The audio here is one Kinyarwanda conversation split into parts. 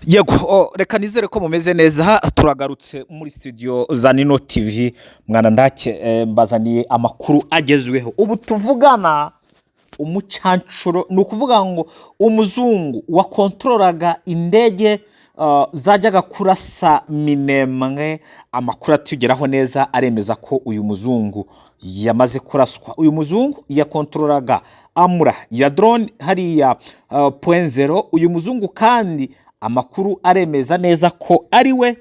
Yego, reka nizere ko mumeze neza. Turagarutse muri studio za Nino TV. Mwana ndake, mbazaniye amakuru agezweho ubu tuvugana. Umucancuro, ni ukuvuga ngo umuzungu wakontorolaga indege zajyaga kurasa Minembwe, amakuru atugeraho neza aremeza ko uyu muzungu yamaze kuraswa. Uyu muzungu yakontorolaga amura ya drone hariya Point Zéro. Uyu muzungu kandi amakuru aremeza neza ko ari we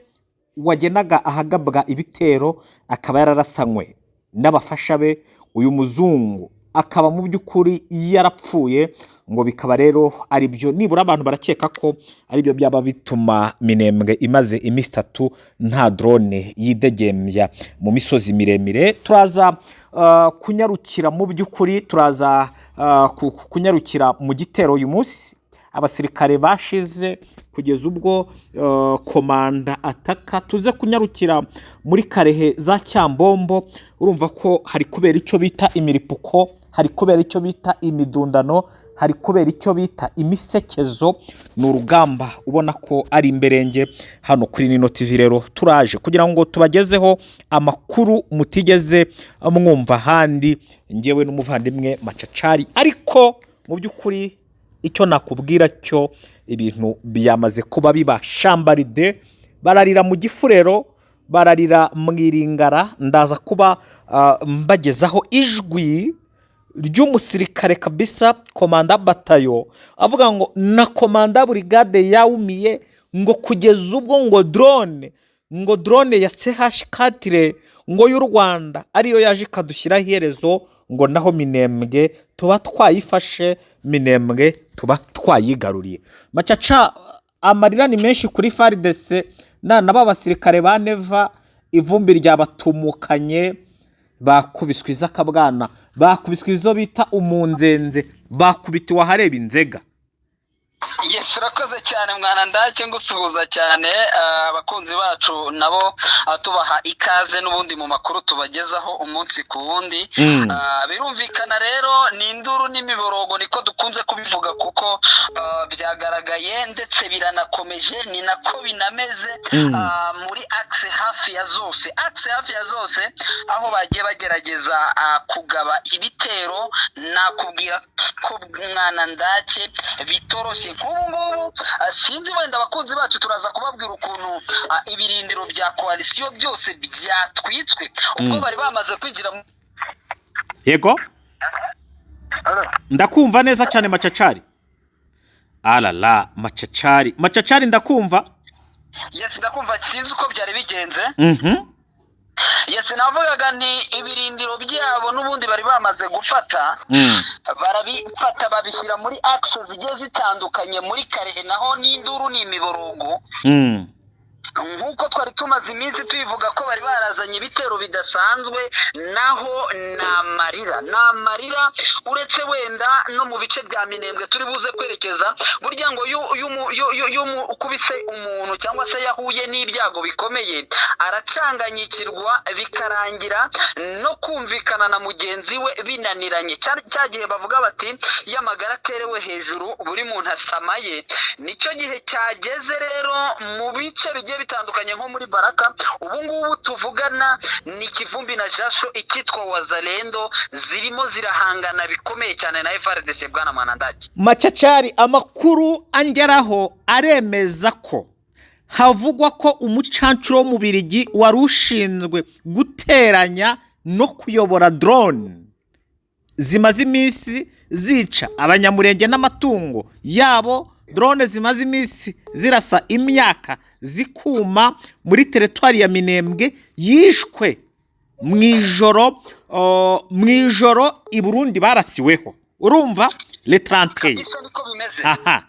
wagenaga ahagabwa ibitero, akaba yararasanywe n'abafasha be. Uyu muzungu akaba mu by'ukuri yarapfuye, ngo bikaba rero ari byo nibura abantu barakeka ko aribyo byaba bituma Minembwe imaze iminsi 3 nta drone yidegembya mu misozi miremire. Turaza kunyarukira mu by'ukuri, turaza kunyarukira mu gitero uyu munsi abasirikare bashize kugeza ubwo komanda ataka. Tuze kunyarukira muri Karehe za Cyambombo. Urumva ko hari kubera icyo bita imiripuko, hari kubera icyo bita imidundano, hari kubera icyo bita imisekezo. Ni urugamba ubona ko ari imberenge. Hano kuri Nino TV rero turaje kugira ngo tubagezeho amakuru mutigeze mwumva ahandi, ngewe n'umuvandimwe Macacari. Ariko mu by'ukuri icyo nakubwira cyo, ibintu byamaze kuba biba shambaride, bararira mu gifurero, bararira mu iringara. Ndaza kuba mbagezaho ijwi ry'umusirikare kabisa, komanda batayo, avuga ngo na komanda burigade yawumiye, ngo kugeza ubwo ngo drone ya CH 4 ngo y'u Rwanda ariyo yaje ikadushyiraho iherezo, ngo naho Minembwe tuba twayifashe, Minembwe tuba twayigaruriye. Macaca, amarira ni menshi kuri FARDC na ba basirikare ba Neva. Ivumbi ryabatumukanye, bakubiswe iz'akabwana, bakubiswe izo bita umunzenze, bakubitiwe ahareba inzega. Yes, urakoze cyane mwana ndake, ngusuhuza cyane abakunzi bacu nabo, tubaha ikaze n'ubundi mu makuru tubagezaho umunsi ku wundi. Birumvikana rero ni induru n'imiborogo, niko dukunze kubivuga, kuko byagaragaye ndetse biranakomeje, ni nako binameze muri axe hafi ya zose, axe hafi ya zose aho bagiye bagerageza kugaba ibitero. Nakubwira ko mwana ndake bitoroshye nk'ubu ngubu. Sinzi wenda abakunzi bacu turaza kubabwira ukuntu ibirindiro bya coalition byose byatwitswe ubwo bari bamaze kwinjira Yego, ndakumva neza cyane Macacari. Alala, Macacari, Macacari, ndakumva. Yes, ndakumva. Sinzi uko byari bigenze. Yes, navugaga ni ibirindiro byabo n'ubundi bari bamaze gufata, barabifata babishyira muri axe zigiye zitandukanye. Muri Karehe naho n'induru ni imiborogo, nk'uko twari tumaze iminsi tubivuga ko bari barazanye ibitero bidasanzwe. Naho ni amarira, ni amarira. Uretse wenda no mu bice bya Minembwe turi buze kwerekeza, burya ngo iyo ukubise umuntu cyangwa se yahuye n'ibyago bikomeye aracanganyikirwa, bikarangira no kumvikana na mugenzi we binaniranye. Cya gihe bavuga bati iyo amagara aterewe hejuru buri muntu asamaye, nicyo gihe cyageze rero mu bice bigiye bitandukanye nko muri Baraka. Ubu ngubu tuvugana ni Kivumbi na Jasho, ikitwa Wazalendo zirimo zirahangana bikomeye cyane na FARDC, bwana Mwanandaki. Macacari, amakuru angeraho aremeza ko havugwa ko umucancuro w'Umubirigi wari ushinzwe guteranya no kuyobora drone zimaze iminsi zica Abanyamurenge n'amatungo yabo, drone zimaze iminsi zirasa imyaka zikuma muri teritwari ya Minembwe, yishwe mu ijoro i Burundi barasiweho, urumva, le 31. Kabisa niko bimeze. Aha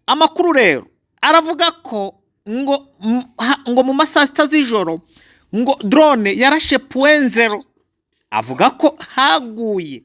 amakuru rero aravuga ko ngo mu masaa 6 z'ijoro ngo drone yarashe Point Zéro. Avuga ko haguye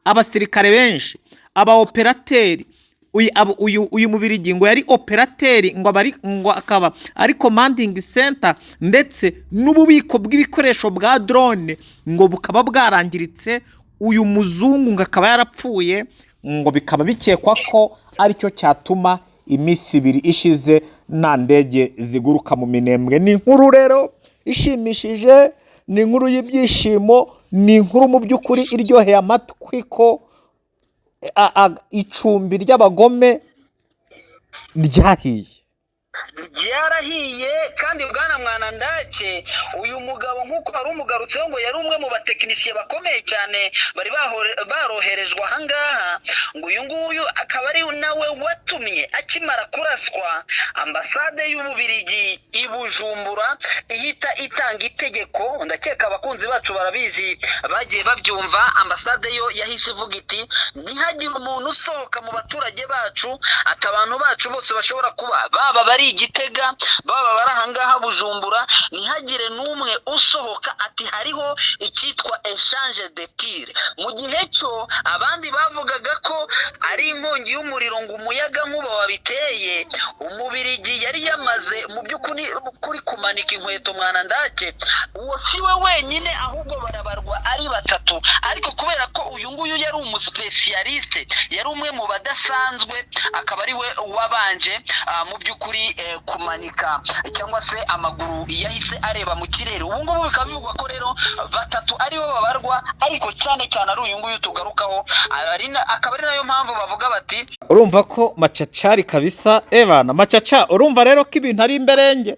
abasirikare benshi, aba opérateur. Uyu Mubirigi ngo yari opérateur, ngo abari ngo akaba ari commanding center, ndetse n'ububiko bw'ibikoresho bwa drone ngo bukaba bwarangiritse. Uyu muzungu ngo akaba yarapfuye, ngo bikaba bikekwa ko aricyo cyatuma Iminsi 2 ishize nta ndege ziguruka mu Minembwe. Ni inkuru rero ishimishije, ni inkuru y'ibyishimo, ni inkuru mu by'ukuri iryoheye amatwi ko icumbi ry'abagome ryahiye. Ryarahiye. Kandi bwana Mwanandake, uyu mugabo nk'uko wari umugarutseho, ngo yari umwe mu batekinisiye bakomeye cyane bari baroherejwe ahangaha. Ngo uyu nguyu akaba ari nawe watumye akimara kuraswa, ambasade y'Ububirigi i Bujumbura ihita itanga itegeko. Ndakeka abakunzi bacu barabizi, bagiye babyumva. Ambasade yo yahise ivuga iti: "Ntihagire umuntu usohoka mu baturage bacu", ati abantu bacu bose bashobora kuba baba bari i Gitega, baba bari ahangaha Bujumbura, ntihagire n'umwe usohoka, ati hariho icyitwa échange de tir. Mu gihe cyo abandi bavugaga ko ari inkongi y'umuriro, ngo umuyaga nkuba wabiteye, Umubirigi yari yamaze mu by'ukuri kuri kumanika inkweto. Mwanandake, uwo si we wenyine, ahubwo barabarwa ari batatu, ariko kubera ko uyu nguyu yari umuspécialiste, yari umwe mu badasanzwe, akaba ari we wabanje mu by'ukuri kumanika cyangwa se amaguru yahise areba mu kirere. Ubu ngubu bikaba bivugwa ko rero batatu aribo babarwa, ariko cyane cyane ari uyu nguyu tugarukaho, akaba ari nayo mpamvu bavuga bati Urumva ko macacari kabisa, ebana macaca. Urumva rero ko ibintu ari imberenge.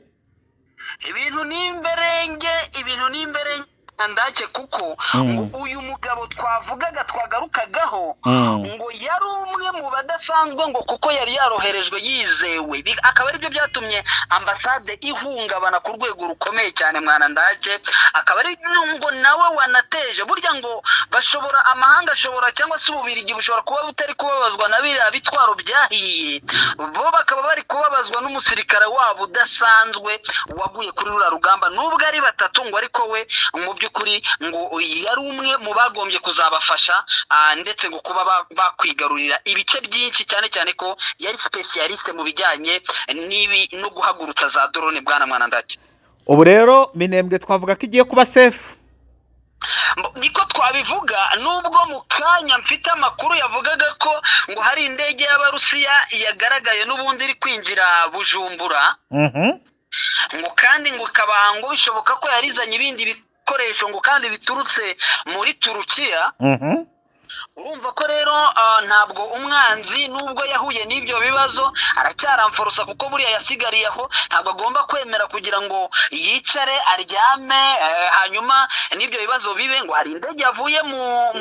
Ibintu ni imberenge, ibintu ni imberenge ndake, kuko ngo uyu mugabo twavugaga, twagarukagaho, ngo yari umwe mu badasanzwe, ngo kuko yari yaroherejwe yizewe. Akaba aribyo byatumye ambasade ihungabana ku rwego rukomeye cyane. Mwana ndake, akaba ari ngo nawe wanateje burya ngo bashobora, amahanga ashobora cyangwa se Ububirigi bushobora kuba butari kubabazwa na biriya bitwaro byahiye, bo bakaba bari kubabazwa n'umusirikare wabo udasanzwe waguye kuri ruriya rugamba. Nubwo ari batatu ngo, ariko we mu by'ukuri ngo yari umwe mu bagombye kuzabafasha, ndetse ngo kuba bakwigarurira ibice byinshi, cyane cyane ko yari spécialiste mu bijyanye n'ibi no guhagurutsa za drone, bwana Mwanandake. Ubu rero Minembwe twavuga ko igiye kuba safe. Niko twabivuga, nubwo mu kanya mfite amakuru yavugaga ko ngo hari indege y'Abarusiya yagaragaye n'ubundi iri kwinjira Bujumbura, ngo kandi ngo ikaba ngo bishoboka ko yarizanye ibindi bikoresho, ngo kandi biturutse muri Turukiya. Urumva ko rero ntabwo umwanzi, nubwo yahuye n'ibyo bibazo, aracyaramforosa, kuko buriya yasigariye aho, ntabwo agomba kwemera kugira ngo yicare aryame, hanyuma n'ibyo bibazo bibe. Ngo hari indege yavuye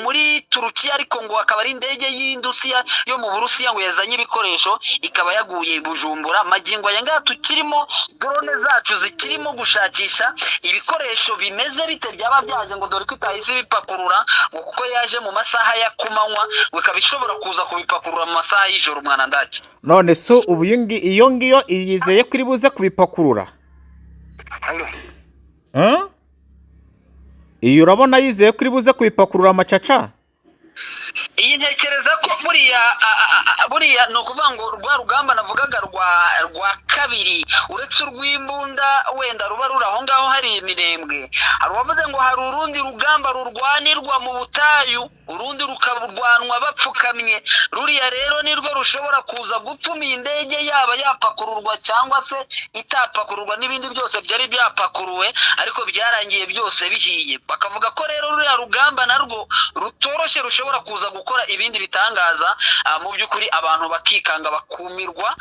muri Turukiya, ariko ngo akaba ari indege y'Indusiya, yo mu Burusiya, ngo yazanye ibikoresho, ikaba yaguye i Bujumbura. Magingo aya ngaya tukirimo, drone zacu zikirimo gushakisha ibikoresho bimeze bite byaba byaje, ngo dore ko itahise ibipakurura, ngo kuko yaje mu masaha ya kumanywa, ngo ikaba ishobora kuza kubipakurura mu masaha y'ijoro, mwana ndaki. None se ubu iyo ngiyo yizeye ko iri buze kubipakurura? Huh? Iyo urabona yizeye ko iri buze kubipakurura, amacaca? Iyi ntekereza ko buriya buriya ni ukuvuga ngo rwa rugamba navugaga rwa kabiri, uretse urw'imbunda wenda ruba ruri aho ngaho hari Iminembwe, hari uwavuze ngo hari urundi rugamba rurwanirwa mu butayu, urundi rukarwanwa bapfukamye. Ruriya rero nirwo rushobora kuza gutuma iyi ndege yaba yapakururwa cyangwa se itapakururwa, n'ibindi byose byari byapakuruwe ariko byarangiye byose bihiye. Bakavuga ko rero ruriya rugamba narwo rutoroshye, rushobora kuza gukora ibindi bitangaza, mu by'ukuri abantu bakikanga bakumirwa,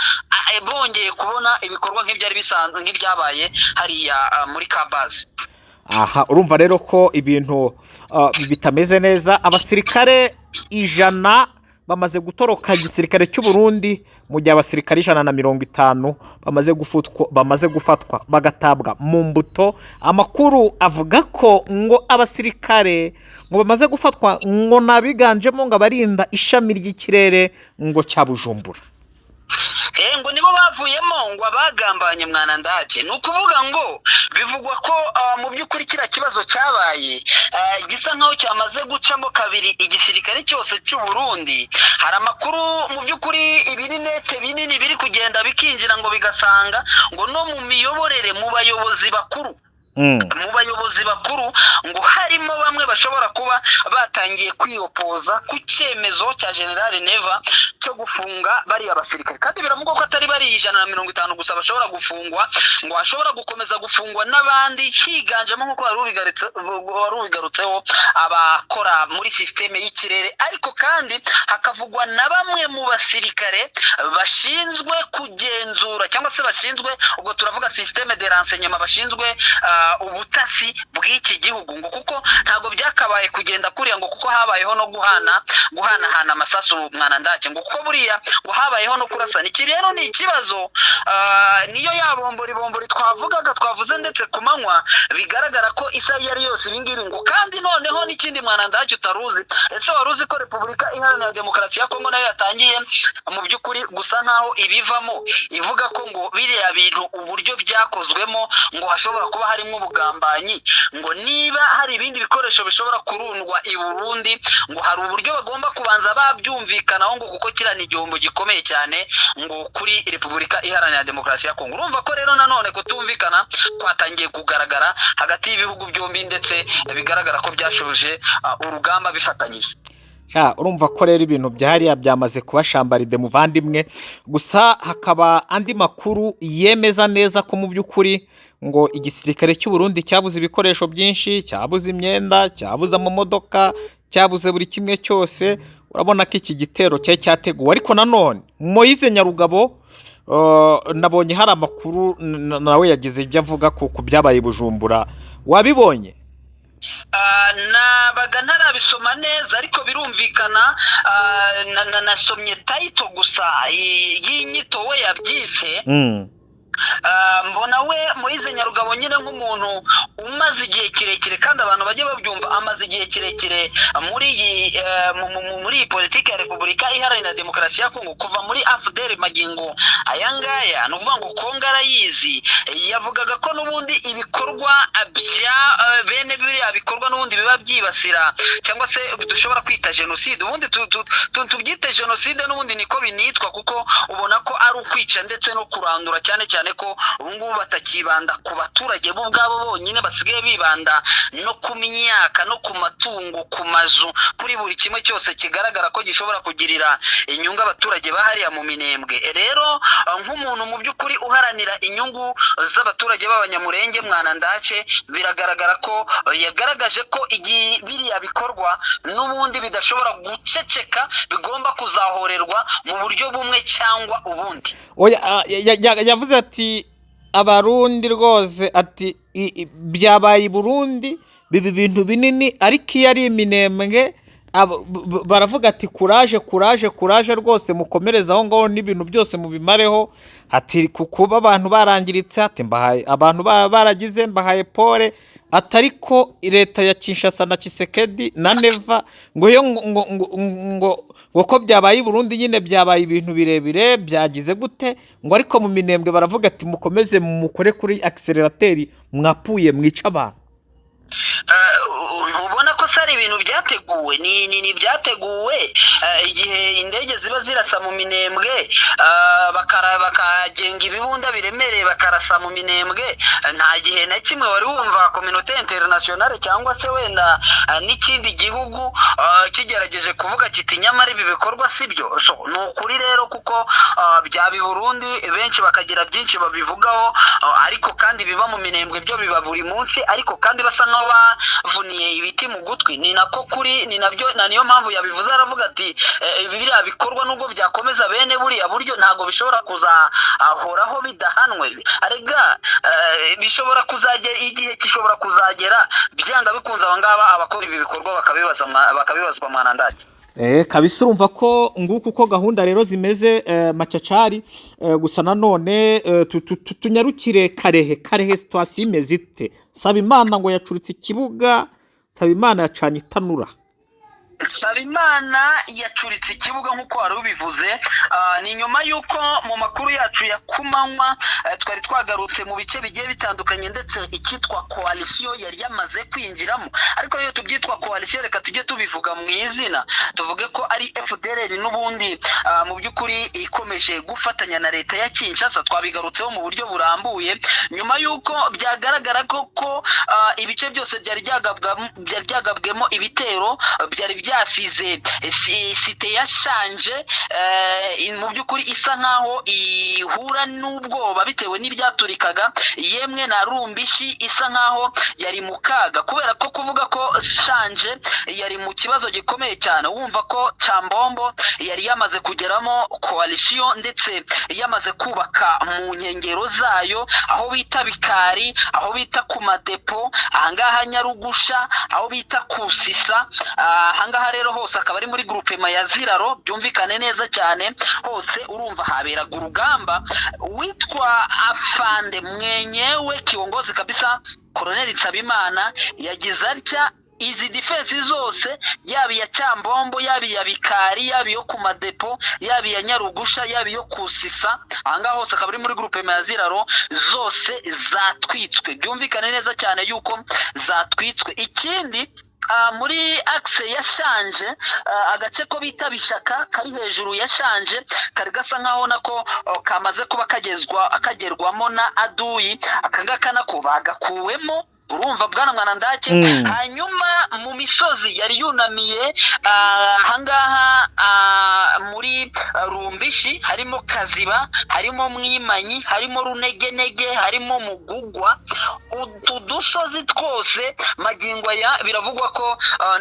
bongeye kubona ibikorwa nk'ibyari bisanzwe, nk'ibyabaye hariya muri Kabazi. Aha urumva rero ko ibintu bitameze neza. Abasirikare 100 bamaze gutoroka igisirikare cy'u Burundi, mu gihe abasirikare 150 bamaze gufatwa bagatabwa mu mbuto. Amakuru avuga ko ngo abasirikare ngo bamaze gufatwa ngo ni abiganjemo ngo abarinda ishami ry'ikirere ngo cya Bujumbura. Ngo nibo bavuyemo ngo abagambanye, mwana ndake. Ni ukuvuga ngo bivugwa ko mu by'ukuri kiriya kibazo cyabaye gisa nkaho cyamaze gucamo kabiri igisirikare cyose cy'u Burundi. Hari amakuru mu by'ukuri, ibirinete binini biri kugenda bikinjira, ngo bigasanga ngo no mu miyoborere, mu bayobozi bakuru. Mu bayobozi bakuru ngo harimo bamwe bashobora kuba batangiye kwiyopoza ku cyemezo cya General Neva cyo gufunga bariya basirikare. Kandi biravugwa ko atari bariya 150 gusa bashobora gufungwa, ngo hashobora gukomeza gufungwa n'abandi, higanjemo, nk'uko wari ubigarutseho, abakora muri système y'ikirere. Ariko kandi hakavugwa na bamwe mu basirikare bashinzwe kugenzura cyangwa se bashinzwe, ubwo turavuga système de renseignement, bashinzwe ubutasi bw'iki gihugu, ngo kuko ntabwo byakabaye kugenda kuriya, ngo kuko habayeho no guhanahana amasasu, mwanandake, ngo kuko buriya ngo habayeho no kurasana. Iki rero ni ikibazo, niyo ya bombori bombori twavugaga, twavuze ndetse ku manywa, bigaragara ko isaha iyo ari yose ibingibi. Ngo kandi noneho n'ikindi, mwanandake, utaruzi: ese wari uzi ko Repubulika Iharanira Demokarasi ya Kongo nayo yatangiye mu by'ukuri gusa nkaho ibivamo, ivuga ko ngo biriya bintu uburyo byakozwemo ngo hashobora kuba harimo ubugambanyi, ngo niba hari ibindi bikoresho bishobora kurundwa i Burundi, ngo hari uburyo bagomba kubanza babyumvikanaho, ngo kuko kiriya ni igihombo gikomeye cyane ngo kuri Repubulika Iharanira Demokarasi ya Kongo? Urumva ko rero nanone kutumvikana kwatangiye kugaragara hagati y'ibihugu byombi, ndetse bigaragara ko byashoje urugamba bifatanyije. Urumva ko rero ibintu byahariya byamaze kuba shambaride, muvandimwe. Gusa hakaba andi makuru yemeza neza ko mu by'ukuri ngo igisirikare cy'u Burundi cyabuze ibikoresho byinshi, cyabuze imyenda, cyabuze amamodoka, cyabuze buri kimwe cyose. Urabona ko iki gitero cyari cyateguwe. Ariko nanone Moise Nyarugabo, nabonye hari amakuru nawe yagize ibyo avuga ku byabaye i Bujumbura. Wabibonye? Nabaga ntarabisoma neza, ariko birumvikana, nasomye title gusa y'inyito we yabyise. Mbona we Moise Nyarugabo nyine nk'umuntu umaze igihe kirekire, kandi abantu bajye babyumva, amaze igihe kirekire muri iyi politiki ya Repubulika Iharanira Demokarasi ya Kongo kuva muri AFDL. Magingo aya ngaya ni ukuvuga ngo Kongo arayizi. Yavugaga ko n'ubundi ibikorwa bya bene biriya bikorwa n'ubundi biba byibasira cyangwa se dushobora kwita jenoside, ubundi tubyite jenoside, n'ubundi niko binitwa, kuko ubona ko ari ukwica ndetse no kurandura, cyane cyane ko ubu ngubu batakibanda ku baturage bo ubwabo bonyine, basigaye bibanda no ku myaka, no ku matungo, ku mazu, kuri buri kimwe cyose kigaragara ko gishobora kugirira inyungu abaturage bahariya mu Minembwe. Rero nk'umuntu mu by'ukuri uharanira inyungu z'abaturage b'Abanyamurenge, mwanandace, biragaragara ko yagaragaje ko igihe biriya bikorwa n'ubundi bidashobora guceceka, bigomba kuzahorerwa mu buryo bumwe cyangwa ubundi. Oya, yavuze ati Abarundi rwose, ati byabaye i Burundi biba ibintu binini, ariko iyo ari Iminembwe baravuga ati "Courage, courage, courage rwose, mukomereze aho ngaho n'ibintu byose mubimareho." Ati ku kuba abantu barangiritse, ati mbahaye abantu baragize, mbahaye pole. Ati ariko leta ya Kinshasa na Tshisekedi na Neva ngo yo ngo ko byabaye i Burundi nyine byabaye ibintu birebire, byagize gute, ngo ariko mu Minembwe baravuga ati "Mukomeze mukore kuri accélérateur, mwapuye mwica abantu." Ubona ko se ari ibintu byateguwe, ni byateguwe. Igihe indege ziba zirasa mu Minembwe, bakagenga ibibunda biremereye bakarasa mu Minembwe, nta gihe na kimwe wari wumva communauté internationale cyangwa se wenda n'ikindi gihugu kigerageje kuvuga kiti "Nyamara ibi bikorwa si byo." So ni ukuri rero, kuko byaba i Burundi benshi bakagira byinshi babivugaho, ariko kandi biba mu Minembwe byo biba buri munsi, ariko kandi basa nkaho bavuniye ibiti mu gutwi. Ni nako kuri, ni nabyo, na niyo mpamvu yabivuze. Aravuga ati ibi biriya bikorwa nubwo byakomeza bene buriya buryo, ntabwo bishobora kuzahoraho bidahanwe. Arega bishobora kuzagera igihe, gishobora kuzagera byanga bikunze aba ngaba abakora ibi bikorwa bakabibaza, bakabibazwa, mwanandaki. Kabisa, urumva ko nguko uko gahunda rero zimeze, macacari. Gusa nanone tunyarukire Karehe. Karehe situation imeze ite? Nsabimana ngo yacuritse ikibuga, Nsabimana yacanye itanura. Nsabimana yacuritse ikibuga nk'uko wari ubivuze. Ni nyuma y'uko mu makuru yacu ya kumanywa twari twagarutse mu bice bigiye bitandukanye, ndetse icyitwa coalition yari yamaze kwinjiramo. Ariko iyo tubyitwa coalition, reka tujye tubivuga mu izina, tuvuge ko ari FDLR n'ubundi mu by'ukuri ikomeje gufatanya na leta ya Kinshasa. Twabigarutseho mu buryo burambuye nyuma y'uko byagaragara ko ibice byose byari byagabwemo ibitero byari byasize site yashanje mu by'ukuri isa nkaho ihura n'ubwoba bitewe n'ibyaturikaga, yemwe na Rumbishi isa nkaho yari mu kaga, kubera ko kuvuga ko Shanje yari mu kibazo gikomeye cyane, wumva ko Cyambombo yari yamaze kugeramo coalition, ndetse yamaze kubaka mu nkengero zayo, aho bita Bikari, aho bita ku Madepo, ahangaha Nyarugusha, aho bita Kusisa. Ahangaha rero hose akaba ari muri groupement ya Ziraro, byumvikane neza cyane. Hose urumva haberaga urugamba. Witwa afande mwenyewe kiongozi kabisa, Colonel Nsabimana, yagize atya: izi défense zose, yaba iya Cyambombo, yaba iya Bikari, yaba iyo ku Madepo, yaba iya Nyarugusha, yaba iyo Kusisa, ahangaha hose akaba ari muri groupement ya Ziraro, zose zatwitswe. Byumvikane neza cyane yuko zatwitswe. Ikindi, muri axe ya Shanje, agace ko bita Bishaka kari hejuru ya Shanje kari gasa nkaho nako kamaze kuba kagezwa kagerwamo na aduyi. Aka ngaka nako bagakuwemo, urumva bwana Mwanandake. Hanyuma mu misozi yari yunamiye ahangaha muri Rumbishi, harimo Kaziba, harimo Mwimanyi, harimo Runegenege, harimo Mugugwa, utu dusozi twose magingo aya biravugwa ko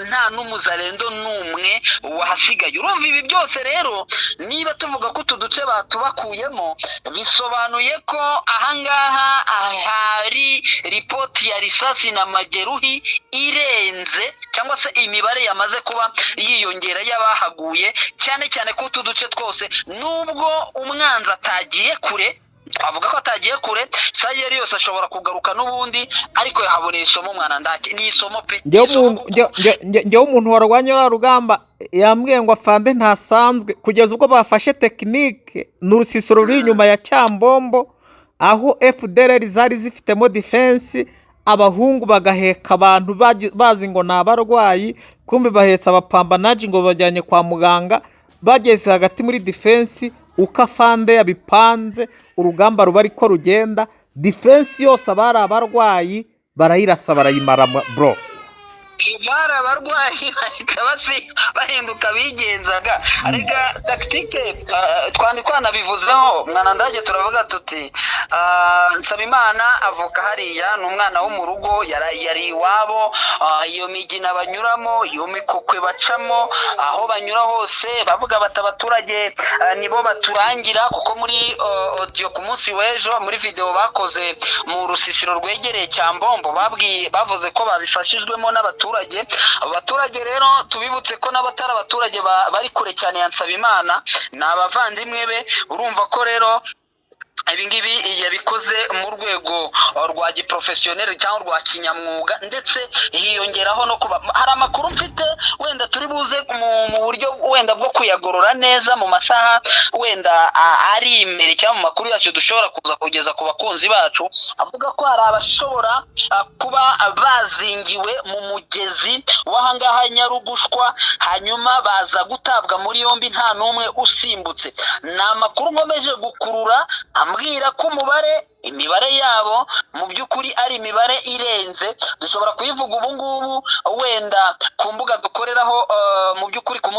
nta n'umuzalendo n'umwe wahasigaye. Urumva ibi byose rero, niba tuvuga ko utu duce batubakuyemo, bisobanuye ko ahangaha hari ripoti ya risasi na majeruhi irenze, cyangwa se imibare yamaze kuba yiyongera y'abahaguye, cyane cyane ko utu duce twose, nubwo umwanzi atagiye kure, twavuga ko atagiye kure, sayeri yose ashobora kugaruka n'ubundi, ariko yahaboneye isomo. Mwana ndake, ni isomo pe. Njyewe Isomo umuntu kuko njyewe umuntu warwanya uriya rugamba yambwiye ngo afande ntasanzwe, kugeza ubwo bafashe technique. Ni urusisiro ruri inyuma ya Cyambombo, aho FDLR zari zifitemo défense, abahungu bagaheka abantu bazi ngo ni abarwayi, kumbe bahetse abapambanaji ngo babajyanye kwa muganga. Bageze hagati muri défense, uko afande yabipanze, urugamba ruba ariko rugenda, défense yose abari abarwayi barayirasa barayimara, bro. Bari abarwayi bahita bahinduka bigenzaga. Ariko tactique twandi twanabivuzeho, Mwanandage, turavuga tuti Nsabimana avuka hariya, ni umwana wo mu rugo, yari iwabo. Iyo migina banyuramo, iyo mikokwe bacamo, aho banyura hose bavuga bati abaturage nibo baturangira, kuko muri audio ku munsi w'ejo, muri video bakoze mu rusisiro rwegereye Cyambombo, babwiye, bavuze ko babifashijwemo n'abaturage. Abo baturage rero, tubibutse ko n'abatari abaturage bari kure cyane ya Nsabimana, ni abavandimwe be. Urumva ko rero ibi ngibi yabikoze mu rwego rwa giprofessionnel cyangwa rwa kinyamwuga, ndetse hiyongeraho no kuba hari amakuru mfite, wenda turi buze mu buryo wenda bwo kuyagorora neza mu masaha wenda ari imbere, cyangwa mu makuru yacu dushobora kuza kugeza ku bakunzi bacu, avuga ko hari abashobora kuba bazingiwe mu mugezi w'ahangaha Nyarugushwa, hanyuma baza gutabwa muri yombi nta n'umwe usimbutse. Ni amakuru nkomeje gukurura ambwira ko umubare, imibare yabo mu by'ukuri ari imibare irenze. Dushobora kuyivuga ubu ngubu wenda ku mbuga dukoreraho, mu by'ukuri ku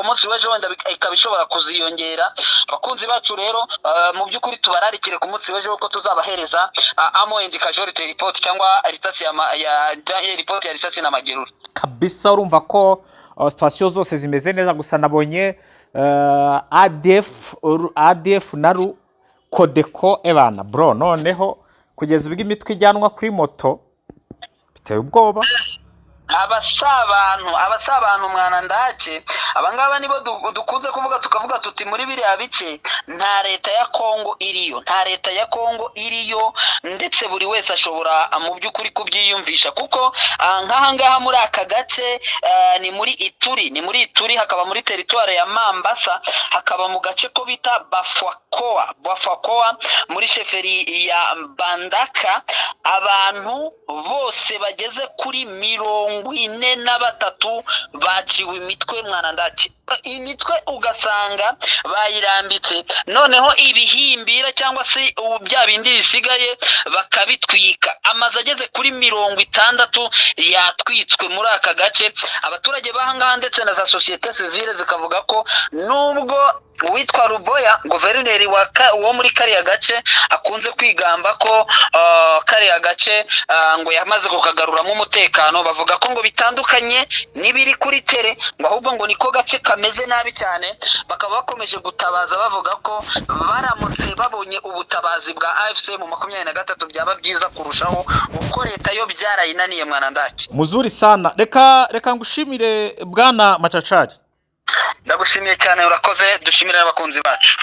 munsi w'ejo wenda ikaba ishobora kuziyongera. Abakunzi bacu rero, mu by'ukuri tubararikire ku munsi w'ejo ko tuzabahereza amo and casualty report, cyangwa risasi ya report ya risasi na majeruhi. Kabisa, urumva ko situation zose zimeze neza. Gusa nabonye ADF, ADF na ru Codeco ebana bro, noneho kugeza ubwo imitwe ijyanwa kuri moto, biteye ubwoba. Aba si abantu mwana ndake. Abangaba nibo dukunze kuvuga, tukavuga tuti muri biriya bice nta leta ya Kongo iriyo, nta leta ya Kongo iriyo. Ndetse buri wese ashobora mu by'ukuri kubyiyumvisha, kuko nk'aha ngaha muri aka gace, ni muri Ituri, ni muri Ituri, hakaba muri teritwari ya Mambasa, hakaba mu gace ko bita Bafwakoa, Bafwakoa muri sheferi ya Bandaka. Abantu bose bageze kuri 43 baciwe imitwe, mwana ndaki, imitwe ugasanga bayirambitse, noneho ibihimbira cyangwa se ubu bya bindi bisigaye bakabitwika. Amazu ageze kuri 60 yatwitswe muri aka gace. Abaturage b'ahangaha ndetse na za sosiyete sivile zikavuga ko nubwo uwitwa Ruboya, guverineri wo muri kariya gace, akunze kwigamba ko kariya gace ngo yamaze kukagaruramo umutekano, bavuga ko ngo bitandukanye n'ibiri kuri terrain, ngo ahubwo ngo niko gace kameze nabi cyane. Bakaba bakomeje gutabaza, bavuga ko baramutse babonye ubutabazi bwa AFC M23 byaba byiza kurushaho, kuko leta yo byarayinaniye, mwana ndaki. Muzuri sana, reka ngushimire, bwana Macacari. Ndagushimiye cyane, urakoze. Dushimire n'abakunzi bacu.